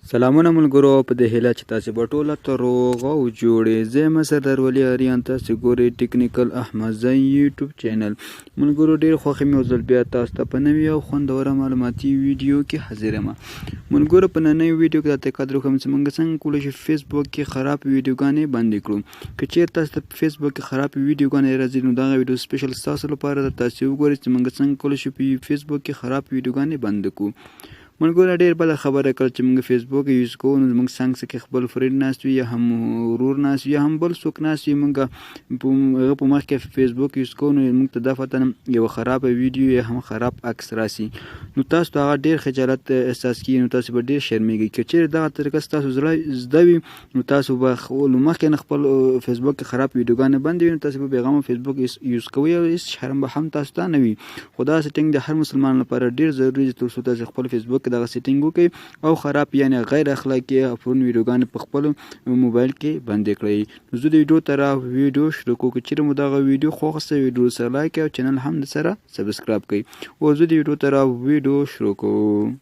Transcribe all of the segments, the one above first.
سلامونه ملګرو، په دې هیله چې تاسو به ټوله ته روغ او جوړ یئ. زه یم سردار ولي اریان، تاسو ګورئ ټیکنیکل احمدزی یوټیوب چینل. ملګرو، ډېر خوښ یم یو ځل بیا تاسو ته په نوې او خوندوره معلوماتي ویډیو کې حاضر یم. ملګرو، په ننۍ ویډیو کې دا طریقه درښیم چې موږ څنګه کولی شو فیسبوک کې خراب ویډیوګانې بندې کړو. که چیرې تاسو ته په فیسبوک کې خراب ویډیوګانې راځي، نو دغه ویډیو سپیشل ستاسو لپاره ده. تاسو وګورئ چې موږ څنګه کولی شو په فیسبوک کې خراب ویډیوګانې بندې کړو. ملګرو، ډېر بله خبره، کله چې موږ فیسبوک یوز کوو، نو زموږ څنګ څخه خپل friend ناست وي، یا هم ورور ناست وي، یا هم بل څوک ناست وي، موږ هغه په مخ کې فیسبوک یوز کوو، نو موږ ته دفعتاً یوه خرابه ویډیو یا هم خراب عکس راسي، نو تاسو ته هغه ډېر خجالت احساس کیږي، نو تاسو به ډېر شرمیږئ. که چیرې دغه طریقه ستاسو زړه زده وي، نو تاسو به له مخکې نه خپل فیسبوک کې خراب ویډیوګانې بندې وي، نو تاسو به بېغمه فیسبوک یوز کوئ او هېڅ شرم به هم تاسو ته نه وي. خو دا setting د هر مسلمان لپاره ډېر ضروري دی، تر څو تاسو خپل فیسبوک کې دغه setting وکړئ او خراب یعنی غیر اخلاقي پورن ویډیوګانې په خپل موبایل کې بندې کړئ. نو زه د ویډیو ته را ویډیو شروع کوو. که چیرې مو دغه ویډیو خوښه سوه، ویډیو سره like او چینل هم د سره subscribe کړئ. او زه د ویډیو ته را ویډیو شروع کوو.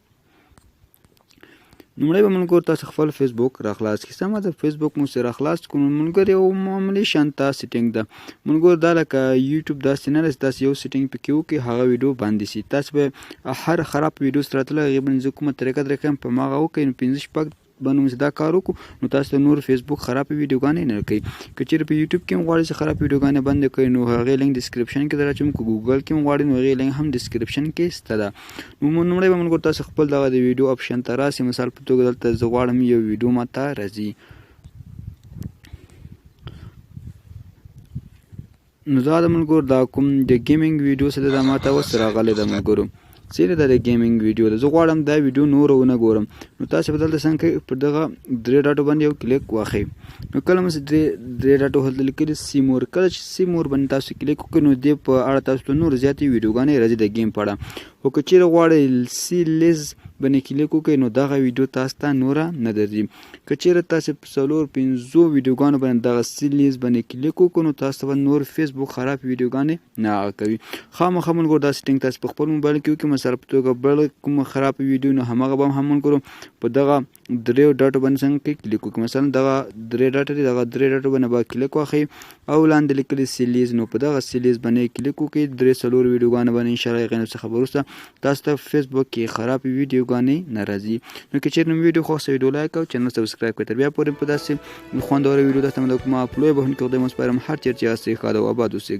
لومړی به ملګرو تاسو خپل فیسبوک راخلاص کړئ. سمه ده، فیسبوک مو سره خلاص کړو. ملګرو، یو معمولي شانته setting ده. ملګرو، دا لکه یوټیوب داسې نه ده چې تاسو یو setting پکې وکړئ، هغه ویډیو بندې سي. تاسو به هر خراب ویډیو سره راتله، هغې باندې زه کومه طریقه درښیم، په هماغه وکړئ، نو پنځه شپږ باندې مو چې دا کار وکړو، نو تاسو ته نور فیسبوک خراب ویډیوګانې نه کوي. که چیرې په یوټیوب کې هم غواړئ چې خراب ویډیوګانې بندې کړئ، نو هغې link description کې در اچوم. که ګوګل کې هم غواړئ، نو هغې link هم description کې شته ده. نو لومړی به ملګرو تاسو خپل دغه د ویډیو option ته راسئ. مثال په توګه دلته زه غواړم یو ویډیو ما ته راځي، نو دا د ملګرو دا کوم د gaming ویډیو څه ده، دا ما ته اوس راغلی ده. ملګرو، چیرې ده؟ د gaming ویډیو ده. زه غواړم دا ویډیو نوره ونه ګورم، نو تاسو به دلته څنګه کوئ؟ پر دغه درې ډاټو باندې یو کلیک واخئ. نو کله مو چې درې ډاټو هلته لیکلي see more، کله چې see more باندې تاسو کلیک وکړئ، نو دې په اړه تاسو ته نور زیاتې ویډیوګانې راځي د game په اړه. خو که چیرې غواړئ see less باندې کلیک وکړئ، نو دغه ویډیو تاسو ته نوره نه درځي. که چیرې تاسو په څلور پنځو ویډیوګانو باندې دغه see less باندې کلیک وکړو، نو تاسو ته به نور فیسبوک خراب ویډیوګانې نه هغه کوي. خامخا ملګرو دا setting تاسو په خپل موبایل کې وکړئ. مثال په توګه بل کومه خراب ویډیو، نو هماغه به هم ملګرو په دغه دریو ډاټو باندې څنګه کې کلیک وکړئ. مثلا دغه درې ډاټه دي، دغه درې ډاټو باندې به کلیک واخلئ او لاندې لیکلي see less، نو په دغه see less باندې کلیک وکړئ. درې څلور ویډیوګانې باندې انشاءالله هغې څخه به وروسته تاسو ته فیسبوک کې خراب ویډیوګانې نه راځي. نو که چیرې مو ویډیو خوښ سوه، ویډیو like او چینل subscribe کړئ. تر بیا پورې په داسې خوندوره ویډیو درته کومه اپلوډ به هم کې خدای مو سپارم. هر چېرې چې یاستئ، ښاد او اباد اوسئ.